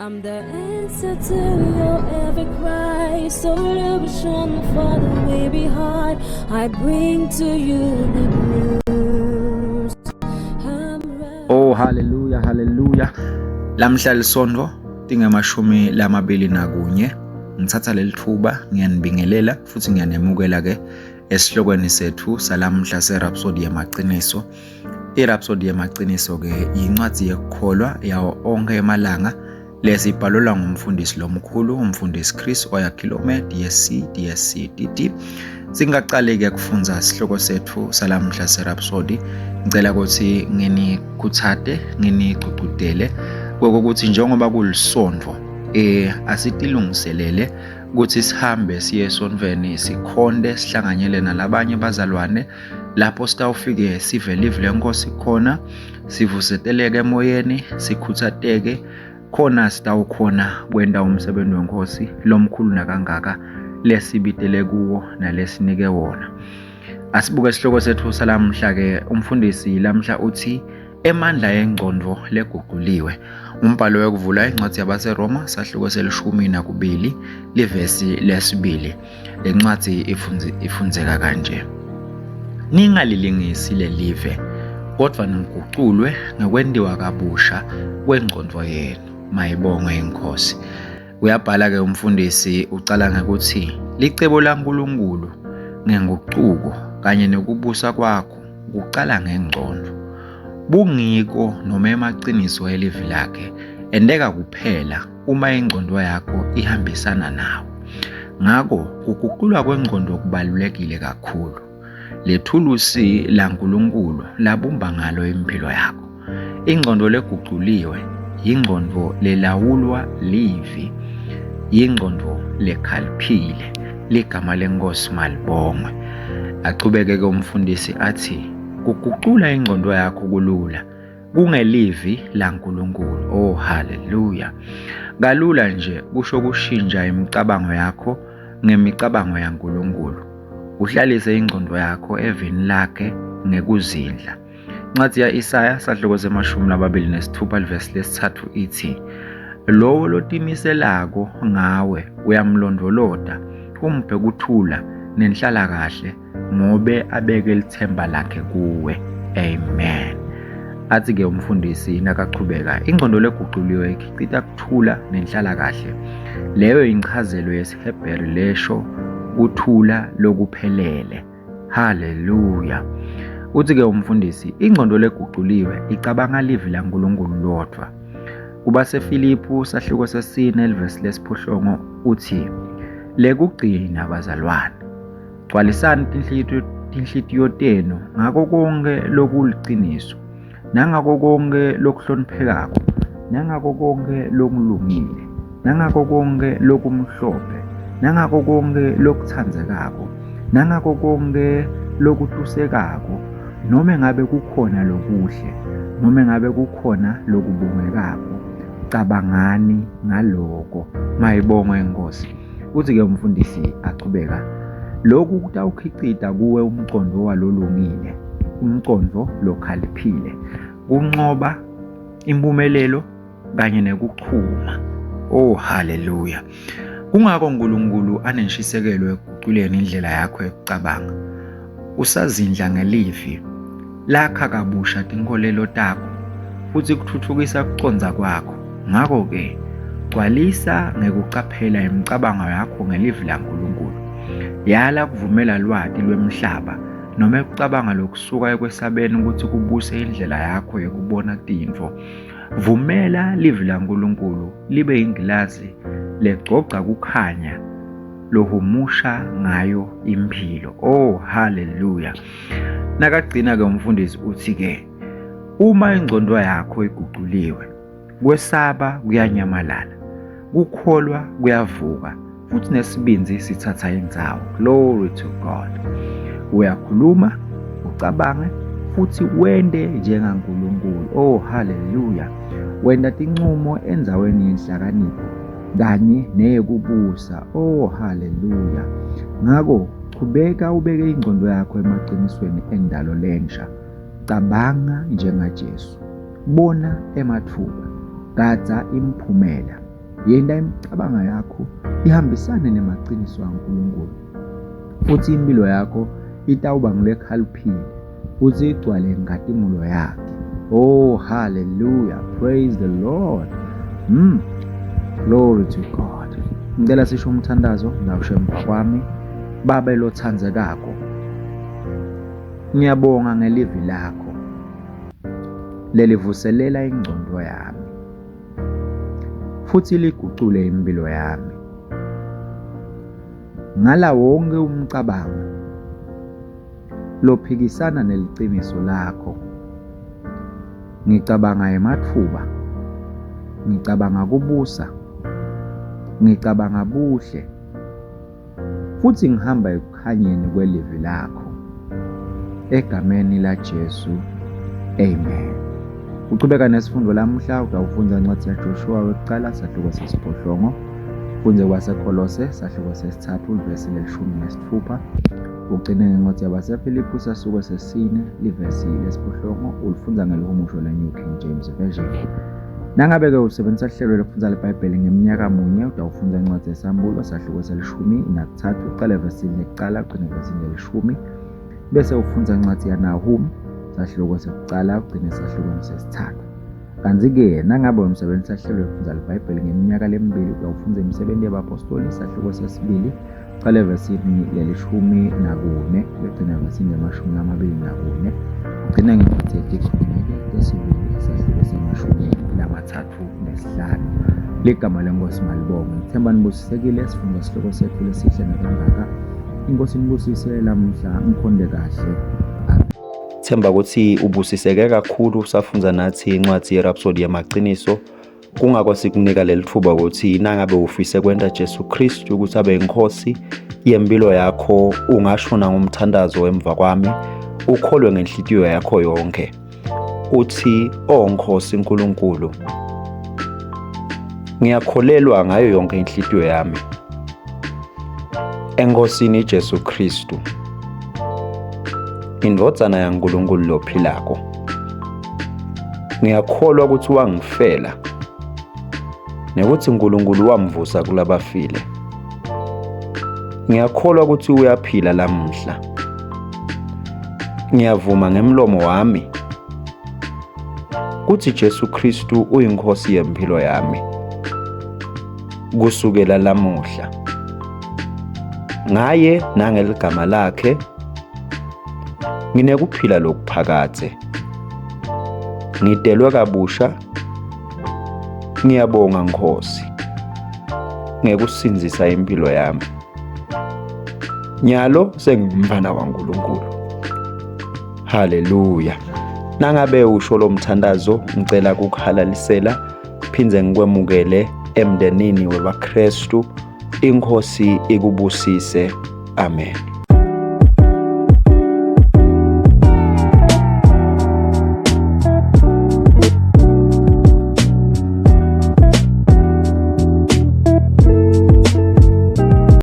I'm the answer to your every cry, solution for the weary heart. I bring to you the news. I'm right. Oh haleluya haleluya. Lamhla lisonto tingemashumi 21. Ngithatha leli thuba ngiyanibingelela futhi ngiyanemukela ke esihlokweni sethu salamhla seRhapsody yamaqiniso. IRhapsody yamaqiniso ke yincwadi yekukholwa yawo onke emalanga lesibhalelwa ngumfundisi lomkhulu umfundisi Chris Oyakhilome DSC DSC DD. Singaqali-ke kufunza sihloko sethu salamhla seRhapsody. Ngicela ukuthi nginikhuthate nginigcugcutele kokuthi njengoba kulisonto asitilungiselele ukuthi sihambe siye esontweni sikhonde sihlanganyele nalabanye bazalwane lapho sitawufike sive live lenkosi khona sivuseteleke emoyeni sikhuthateke khona sitawukhona kwenta umsebenzi wenkosi lomkhulu nakangaka lesibitele kuwo nalesinike wona. Asibuke isihloko sethu salamhla ke. Umfundisi lamhla uthi emandla engcondvo leguquliwe. Umbhalo wekuvula incwadi yabaseRoma sahluko se-12 livesi 2. Lencwadi ifundzeka kanje: Ningalilingisi lelive, kodwa niguculwe ngekwentiwa kabusha kwengcondvo yenu. Mayibongwe iNkosi. Uyabhala ke umfundisi ucala ngekuthi licebo laNkulunkulu ngengucuko kanye nekubusa kwakho kucala ngengcondvo. Bungiko noma emaqiniso elivi lakhe enteka kuphela uma ingqondo yakho ihambisana nawo. Ngakho kuguqulwa kwengqondo kubalulekile kakhulu. Lethulusi laNkulunkulu labumba ngalo impilo yakho. Ingqondo leguculiwe yingqondo lelawulwa livi, yingqondo lekhaliphile. Ligama lenkosi malibongwe. Achubeke-ke umfundisi athi kugucula ingqondo yakho kulula kungelivi laNkulunkulu. Oh haleluya. Kalula nje kusho kushintsha imicabango yakho ngemicabango yaNkulunkulu. Uhlalise ingqondo yakho evini lakhe ngekuzindla. Incwadi ya-Isaya sahluko se-26 livesi 3 ithi lowo lotimiselako ngawe uyamlondvolota umphe kuthula nenhlalakahle ngobe abeke lithemba lakhe kuwe. Amen. Athi-ke umfundisi nakachubeka, ingqondo leguculiwe ikhicita kuthula nenhlalakahle. Leyo inchazelo yesiHebheru lesho kuthula lokuphelele. Haleluya. Uthi-ke umfundisi, ingqondo leguculiwe icabanga livi laNkulunkulu lodwa. KubaseFiliphu sahluko 4 livesi 8 uthi lekugcina bazalwane gcwalisani tinhlitiyo tenu ngako konke lokuliciniso nangako konke lokuhloniphekako nangako konke lokulungile nangako konke lokumhlophe nangako konke lokuthandzekako nangako konke lokutusekako noma ngabe kukhona lokuhle noma ngabe kukhona lokubongekako cabangani ngaloko. Mayibongwe inkosi. Uthi-ke umfundisi achubeka, lokhu kutawukhicita kuwe umcondo walolungile, umcondo lokhaliphile, kuncoba impumelelo kanye nekuchuma. Oh haleluya. Kungako uNkulunkulu anenshisekelo ekuguculeni indlela yakho yokucabanga. Usazindla ngelivi lakha kabusha tinkolelo takho futhi kuthuthukisa kucondza kwakho. Ngakho-ke, gcwalisa ngekucaphela imicabango yakho ngelivi laNkulunkulu. Yala kuvumela lwati lwemhlaba noma ukucabanga lokusuka ekwesabeni ukuthi kubuse indlela yakho yokubona tintfo. Vumela livi laNkulunkulu libe yingilazi legcogca kukhanya lohumusha ngayo impilo. Oh haleluya. Nakagcina ke umfundisi uthi ke uma ingqondo yakho iguculiwe, kwesaba kuyanyamalala, kukholwa kuyavuka futhi nesibindi sithatha indzawo. Glory to God. Uyakhuluma, ucabange futhi wente njengaNkulunkulu. Oh haleluya. Wenta tincumo endzaweni yenhlakanipho kanye neyekubusa. Oh haleluya. Ngako chubeka ubeke ingqondo yakho emaqinisweni endalo lensha. Cabanga njengaJesu. Bona emathuba. Gadza imiphumela. Yenta imicabanga yakho ihambisane nemaciniso aNkulunkulu, futhi impilo yakho itawuba ngulekhaliphile futhi igcwale inkatimulo yakhe. Oh, hallelujah. Praise the Lord. Glory to God. Ngicela sisho umthandazo ngawusho emva kwami. Babe lothandzekako, ngiyabonga ngelivi lakho lelivuselela ingcondo yami futhi ligucule impilo yami. Ngala wonke umcabango lophikisana neliciniso lakho. Ngicabanga ematfuba, ngicabanga kubusa, ngicabanga buhle, futhi ngihamba ekukhanyeni kwelivi lakho. Egameni laJesu, amen. Uchubeka nesifundo lamuhla utawufundza incwadi yaJoshua wekucala sahluko sesiphohlongo fundze kwaseKholose sahluko sesitsatfu livesi lelishumi nesitfupha ugcine ngencwadi yabaseFiliphu sahluko sesine livesi lesiphohlongo ulifundza ngelihumusho le-New King James Version. Nangabe-ke usebenzisa hlelo lokufundza liBhayibheli ngeminyaka munye utawufundza incwadi yeSambulo sahluko selishumi nakutsatfu ucale evesini lekucala ugcine evesini lelishumi bese ufundza incwadi yaNahum sahluko sekucala ugcine esahlukweni sesitsatfu. Kantsi-ke nangabe umsebenzisa hlelo lekufundza liBhayibheli ngeminyaka lemibili utawufundza imisebenti yebapostoli sahluko sesibili ucale evesini lelishumi nakune ugcine evesini lemashumi lamabili nakune ugcine ngencwadzi yetiKronike tesibili sahluko semashumi lamatsatfu nesihlanu. Ligama leNkosi malibongwe. Ngithemba nibusisekile sifunda sihloko setfu lesihle nakangaka. Inkosi nibusise lamuhla ngikhonde kahle. Amen. Themba ukuthi ubusiseke kakhulu usafundza nathi incwadi yeRhapsody yamaqiniso. Kungako sikunika leli thuba ukuthi nangabe ufise kwenta Jesu Kristu ukuthi abe inkosi yempilo yakho ungasho nangomthandazo emva kwami ukholwe ngenhlitiyo yakho yonke uthi o Nkosi uNkulunkulu ngiyakholelwa ngayo yonke inhlitiyo yami eNkosini Jesu Kristu indvodzana yaNkulunkulu lophilako ngiyakholwa ukuthi wangifela nekuthi uNkulunkulu wamvusa kulabafile ngiyakholwa ukuthi uyaphila lamuhla ngiyavuma ngemlomo wami kuthi Jesu Kristu uyinkosi yempilo yami kusukela lamuhla ngaye nangeligama lakhe nginekuphila lokuphakadze ngidelwe kabusha ngiyabonga Nkosi ngekusindzisa impilo yami nyalo sengumfana waNkulunkulu haleluya nangabe usho lo mthandazo ngicela kukuhalalisela phindze ngikwemukele emndenini webaKristu inkosi ikubusise amen.